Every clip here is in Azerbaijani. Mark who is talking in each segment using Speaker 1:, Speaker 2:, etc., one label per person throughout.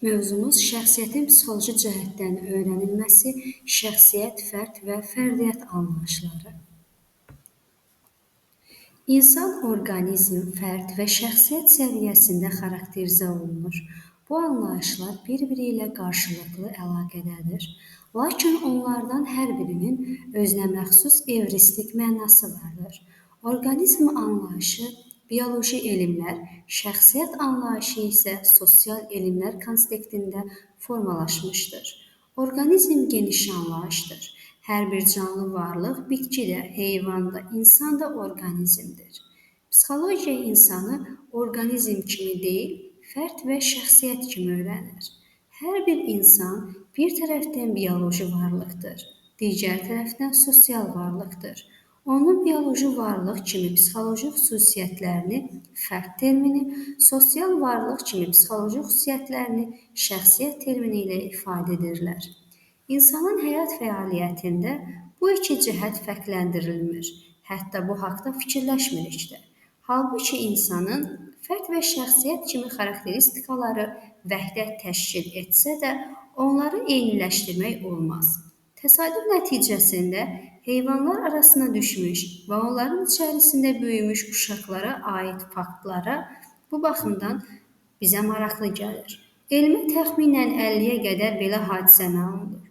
Speaker 1: Mövzumuz şəxsiyyətin psixoloji cəhətdən öyrənilməsi, şəxsiyyət, fərd və fərdiyyət anlayışları. İnsan orqanizm, fərd və şəxsiyyət səviyyəsində xarakterizə olunur. Bu anlayışlar bir-biri ilə qarşılıqlı əlaqədədir. Lakin onlardan hər birinin özünə məxsus evristik mənası vardır. Orqanizm anlayışı bioloji elmlər, şəxsiyyət anlayışı isə sosial elmlər kontekstində formalaşmışdır. Orqanizm geniş anlayışdır. Hər bir canlı varlıq, bitki də, heyvan da, insan da orqanizmdir. Psixologiya insanı orqanizm kimi deyil, fərd və şəxsiyyət kimi öyrənir. Hər bir insan bir tərəfdən bioloji varlıqdır, digər tərəfdən sosial varlıqdır. Onun bioloji varlıq kimi psixoloji xüsusiyyətlərini fərd termini, sosial varlıq kimi psixoloji xüsusiyyətlərini şəxsiyyət termini ilə ifadə edirlər. İnsanın həyat fəaliyyətində bu iki cəhət fərqləndirilmir, hətta bu haqda fikirləşmirik də. Halbuki insanın fərd və şəxsiyyət kimi xarakteristikaları vəhdət təşkil etsə də, onları eyniləşdirmək olmaz. Təsadüf nəticəsində heyvanlar arasına düşmüş və onların içərisində böyümüş uşaqlara aid faktlara bu baxımdan bizə maraqlı gəlir. Elmə təxminən 50-yə qədər belə hadisə məlumdur.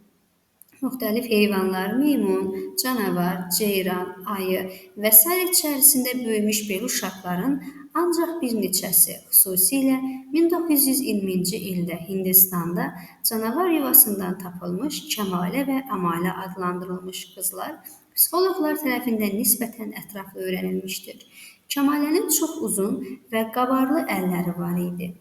Speaker 1: Müxtəlif heyvanlar, meymun, canavar, ceyran, ayı və sair içərisində böyümüş belə uşaqların ancaq bir neçəsi, xüsusilə 1920-ci ildə Hindistanda canavar yuvasından tapılmış Kəmalə və Əmalə adlandırılmış qızlar psixoloqlar tərəfindən nisbətən ətraflı öyrənilmişdir. Kəmalənin çox uzun və qabarlı əlləri var idi.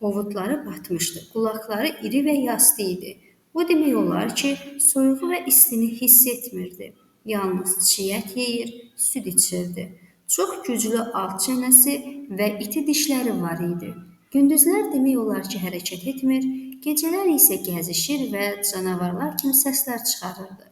Speaker 1: Ovudları batmışdı, qulaqları iri və yastı idi. O demək olar ki, soyuğu və istini hiss etmirdi. Yalnız çiğ ət yeyir, süd içirdi. Çox güclü alt çənəsi və iti dişləri var idi. Gündüzlər demək olar ki, hərəkət etmir, gecələr isə gəzişir və canavarlar kimi səslər çıxarırdı.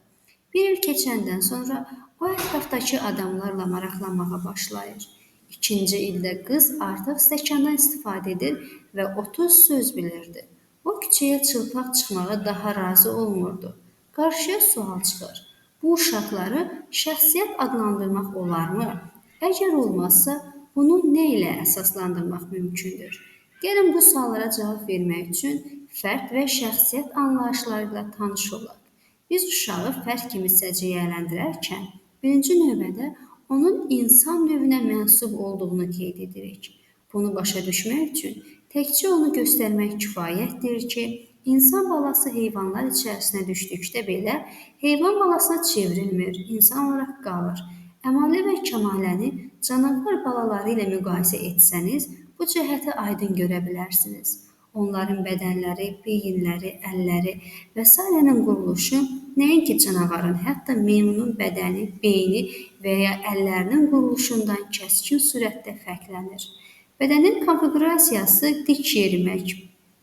Speaker 1: Bir il keçəndən sonra o ətrafdakı adamlarla maraqlanmağa başlayır. İkinci ildə qız artıq stəkandan istifadə edir və 30 söz bilirdi. O küçəyə çılpaq çıxmağa daha razı olmurdu. Qarşıya sual çıxır. Bu uşaqları şəxsiyyət adlandırmaq olarmı? Əgər olmazsa, bunu nə ilə əsaslandırmaq mümkündür? Gəlin bu suallara cavab vermək üçün fərd və şəxsiyyət anlayışları ilə tanış olaq. Biz uşağı fərd kimi səciyyələndirərkən, birinci növbədə onun insan növünə mənsub olduğunu qeyd edirik. Bunu başa düşmək üçün təkcə onu göstərmək kifayətdir ki, insan balası heyvanlar içərisinə düşdükdə belə heyvan balasına çevrilmir, insan olaraq qalır. Əmalə və Kəmaləni canavar balaları ilə müqayisə etsəniz, bu cəhəti aydın görə bilərsiniz. Onların bədənləri, beyinləri, əlləri və sairənin quruluşu nəinki canavarın, hətta meymunun bədəni, beyni və ya əllərinin quruluşundan kəskin sürətdə fərqlənir. Bədənin konfiqurasiyası dik yerimək,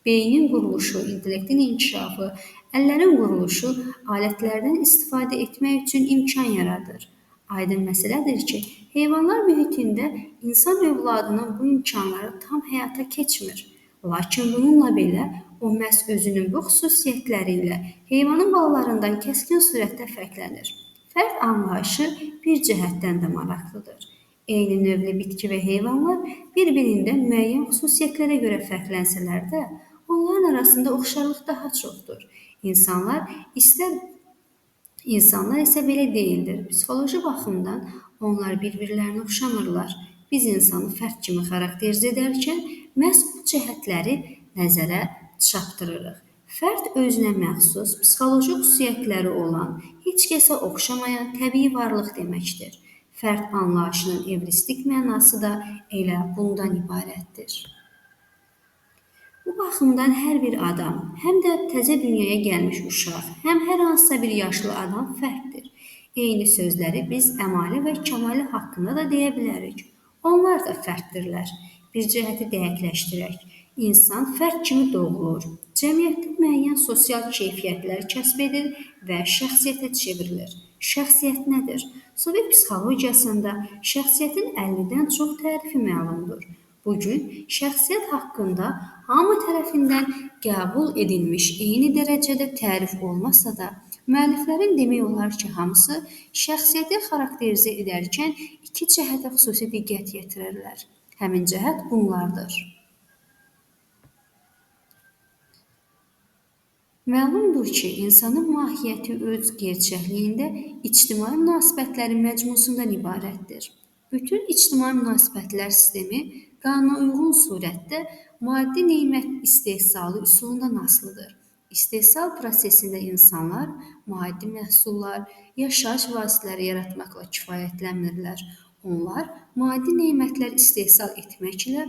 Speaker 1: beynin quruluşu, intellektin inkişafı, əllərin quruluşu alətlərdən istifadə etmək üçün imkan yaradır. Aydın məsələdir ki, heyvanlar mühitində insan övladının bu imkanları tam həyata keçmir. Lakin bununla belə o məhz özünün bu xüsusiyyətləri ilə heyvanın balalarından kəskin sürətdə fərqlənir. Fərd anlayışı bir cəhətdən də maraqlıdır. Eyni növlü bitki və heyvanlar bir-birindən müəyyən xüsusiyyətlərə görə fərqlənsələr də, onların arasında oxşarlıq daha çoxdur. İnsanlar isə belə deyildir. Psixoloji baxımdan onlar bir-birlərinə oxşamırlar. Biz insanı fərd kimi xarakterizə edərkən məhz bu cəhətləri nəzərə çatdırırıq. Fərd özünə məxsus psixoloji xüsusiyyətləri olan, heç kəsə oxşamayan təbii varlıq deməkdir. Fərd anlayışının evristik mənası da elə bundan ibarətdir. Bu baxımdan hər bir adam, həm də təzə dünyaya gəlmiş uşaq, həm hər hansısa bir yaşlı adam fərddir. Eyni sözləri biz Əmalə və Kəmalə haqqında da deyə bilərik. Onlar da fərddirlər. Bir cəhəti dəqiqləşdirək. İnsan fərd kimi doğulur, cəmiyyətdə müəyyən sosial keyfiyyətlər kəsb edir və şəxsiyyətə çevrilir. Şəxsiyyət nədir? Sovet psixologiyasında şəxsiyyətin 50-dən çox tərifi məlumdur. Bu gün şəxsiyyət haqqında hamı tərəfindən qəbul edilmiş eyni dərəcədə tərif olmasa da, müəlliflərin demək olar ki, hamısı şəxsiyyəti xarakterizə edərkən iki cəhətə xüsusi diqqət yetirirlər. Həmin cəhət bunlardır. Məlumdur ki, insanın mahiyyəti öz gerçəkliyində ictimai münasibətlərin məcmusundan ibarətdir. Bütün ictimai münasibətlər sistemi qanunauyğun surətdə maddi nemət istehsalı üsulundan asılıdır. İstehsal prosesində insanlar maddi məhsullar, yaşayış vasitələri yaratmaqla kifayətlənmirlər. Onlar maddi nemətlər istehsal etməklə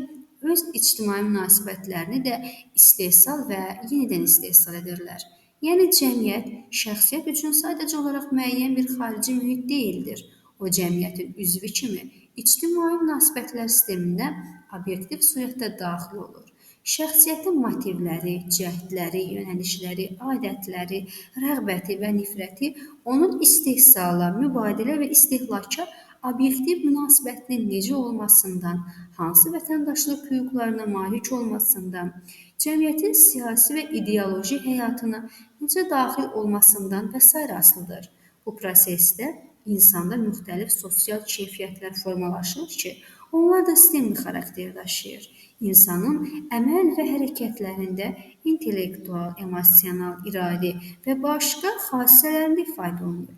Speaker 1: öz ictimai münasibətlərini də istehsal və yenidən istehsal edirlər. Yəni cəmiyyət şəxsiyyət üçün sadəcə olaraq müəyyən bir xarici mühit deyildir. O cəmiyyətin üzvü kimi ictimai münasibətlər sisteminə obyektiv surətdə daxil olur. Şəxsiyyətin motivləri, cəhdləri, yönəlişləri, adətləri, rəğbəti və nifrəti onun istehsala, mübadilə və istehlaka obyektiv münasibətinin necə olmasından, hansı vətəndaşlıq hüquqlarına malik olmasından, cəmiyyətin siyasi və ideoloji həyatına necə daxil olmasından və sairə asılıdır. Bu prosesdə insanda müxtəlif sosial keyfiyyətlər formalaşır ki, onlar da sistemli xarakter daşıyır. İnsanın əməl və hərəkətlərində intellektual, emosional, iradi və başqa xassələrində ifadə olunur.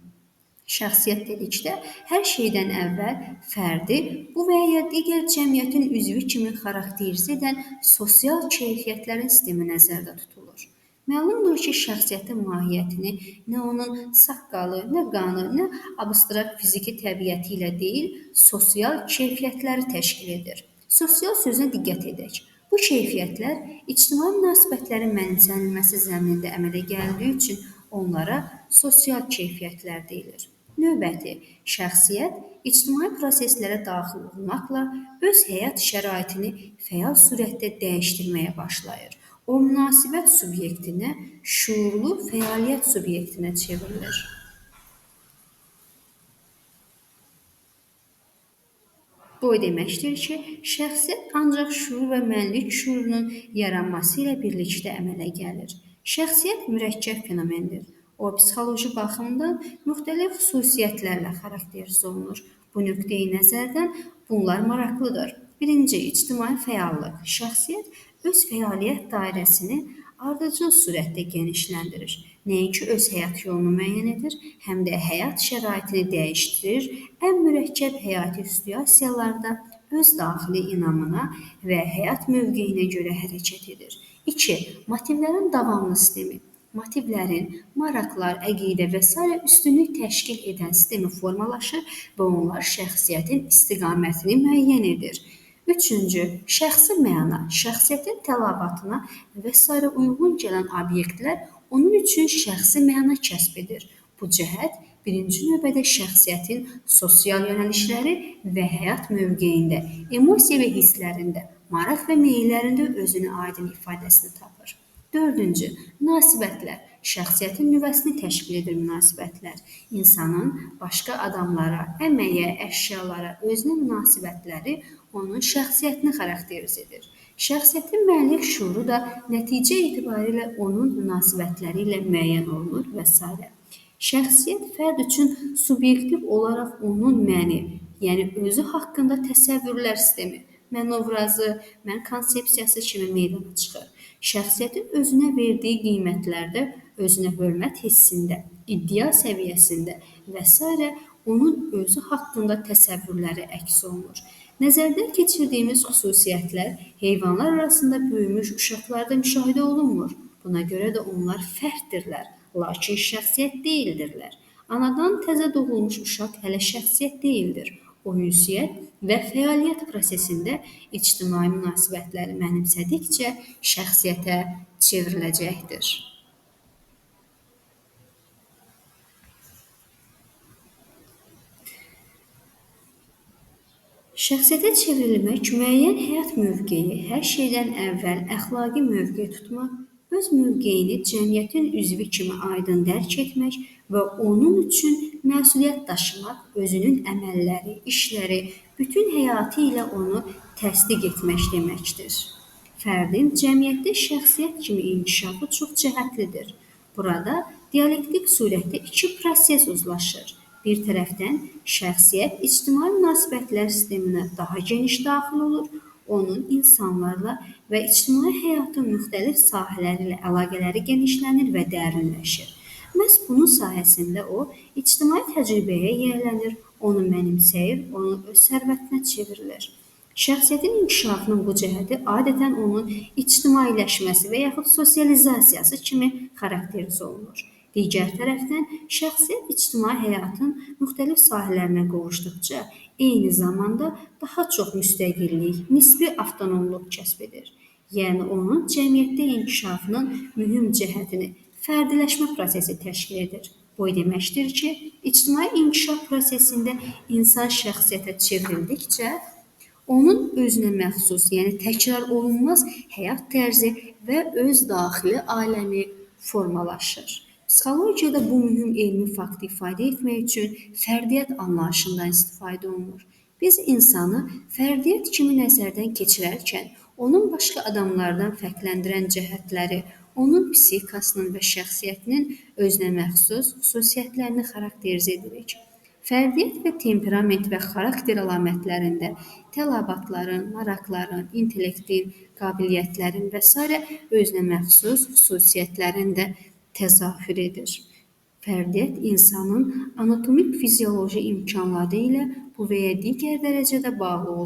Speaker 1: Şəxsiyyət dedikdə hər şeydən əvvəl fərdi bu və ya digər cəmiyyətin üzvü kimi xarakterizə edən sosial keyfiyyətlərin sistemi nəzərdə tutulur. Məlumdur ki, şəxsiyyətin mahiyyətini nə onun saqqalı, nə qanı, nə abstrakt fiziki təbiəti ilə deyil, sosial keyfiyyətləri təşkil edir. Sosial sözünə diqqət edək. Bu keyfiyyətlər ictimai münasibətlərin mənimsənilməsi zəminində əmələ gəldiyi üçün onlara sosial keyfiyyətlər deyilir. Növbəti, şəxsiyyət ictimai proseslərə daxil olmaqla öz həyat şəraitini fəal surətdə dəyişdirməyə başlayır. O, münasibət subyektinə, şüurlu fəaliyyət subyektinə çevrilir. Bu o deməkdir ki, şəxsiyyət ancaq şüur və mənlik şüurunun yaranması ilə birlikdə əmələ gəlir. Şəxsiyyət mürəkkəb fenomendir. O, psixoloji baxımdan müxtəlif xüsusiyyətlərlə xarakterizə olunur. Bu nöqteyi nəzərdən bunlar maraqlıdır. Birinci, ictimai fəallıq. Şəxsiyyət öz fəaliyyət dairəsini ardıcıl surətdə genişləndirir. Nəinki öz həyat yolunu müəyyən edir, həm də həyat şəraitini dəyişdirir, ən mürəkkəb həyati situasiyalarda öz daxili inamına və həyat mövqeyinə görə hərəkət edir. 2. Motivlərin davamlı sistemi. Motivlərin, maraqlar, əqidə və sairə üstünlük təşkil edən sistemi formalaşır və onlar şəxsiyyətin istiqamətini müəyyən edir. Üçüncü, şəxsi məna, şəxsiyyətin tələbatına və sairə uyğun gələn obyektlər onun üçün şəxsi məna kəsb edir. Bu cəhət birinci növbədə şəxsiyyətin sosial yönəlişləri və həyat mövqeyində, emosiya və hisslərində, maraq və meyillərində özünü aydın ifadəsini tapır. Dördüncü, münasibətlər. Şəxsiyyətin nüvəsini təşkil edir münasibətlər. İnsanın başqa adamlara, əməyə, əşyalara, özünə münasibətləri onun şəxsiyyətini xarakterizə edir. Şəxsiyyətin mənlik şuuru da nəticə etibarilə onun münasibətləri ilə müəyyən olunur və s. Şəxsiyyət fərd üçün subyektiv olaraq onun məni, yəni özü haqqında təsəvvürlər sistemi, mən obrazı, mən konsepsiyası kimi meydana çıxır. Şəxsiyyətin özünə verdiyi qiymətlərdə, özünə hörmət hissində, iddia səviyyəsində və s. onun özü haqqında təsəvvürləri əks olunur. Nəzərdən keçirdiyimiz xüsusiyyətlər heyvanlar arasında böyümüş uşaqlarda müşahidə olunmur. Buna görə də onlar fərddirlər, lakin şəxsiyyət deyildirlər. Anadan təzə doğulmuş uşaq hələ şəxsiyyət deyildir. O, ünsiyyət və fəaliyyət prosesində ictimai münasibətləri mənimsədikcə şəxsiyyətə çevriləcəkdir. Şəxsiyyətə çevrilmək müəyyən həyat mövqeyi, hər şeydən əvvəl əxlaqi mövqe tutmaq, öz mövqeyini cəmiyyətin üzvü kimi aydın dərk etmək və onun üçün məsuliyyət daşımaq, özünün əməlləri, işləri, bütün həyatı ilə onu təsdiq etmək deməkdir. Fərdin cəmiyyətdə şəxsiyyət kimi inkişafı çox cəhətlidir. Burada dialektik surətdə iki proses uzlaşır. Bir tərəfdən şəxsiyyət ictimai münasibətlər sisteminə daha geniş daxil olur, onun insanlarla və ictimai həyatın müxtəlif sahələri ilə əlaqələri genişlənir və dərinləşir. Məhz bunun sayəsində o, ictimai təcrübəyə yiyələnir, onu mənimsəyir, onu öz sərvətinə çevrilir. Şəxsiyyətin inkişafının bu cəhəti adətən onun ictimailəşməsi və yaxud sosializasiyası kimi xarakterizə olunur. Digər tərəfdən, şəxsiyyət ictimai həyatın müxtəlif sahələrinə qovuşduqca, eyni zamanda daha çox müstəqillik, nisbi avtonomluq kəsb edir. Yəni, onun cəmiyyətdə inkişafının mühüm cəhətini fərdiləşmə prosesi təşkil edir. Bu o deməkdir ki, ictimai inkişaf prosesində insan şəxsiyyətə çevrildikcə, onun özünə məxsus, yəni təkrar olunmaz həyat tərzi və öz daxili aləmi formalaşır. Psixologiyada bu mühüm elmi faktı ifadə etmək üçün fərdiyyət anlayışından istifadə olunur. Biz insanı fərdiyyət kimi nəzərdən keçirərkən, onun başqa adamlardan fərqləndirən cəhətləri, onun psixikasının və şəxsiyyətinin özünə məxsus xüsusiyyətlərini xarakterizə edirik. Fərdiyyət və temperament və xarakter əlamətlərində tələbatların, maraqların, intellektin, qabiliyyətlərin və sairə özünə məxsus xüsusiyyətlərin də təzahür edir. Fərdiyyət insanın anatomik fizioloji imkanları ilə bu və ya digər dərəcədə bağlı olsa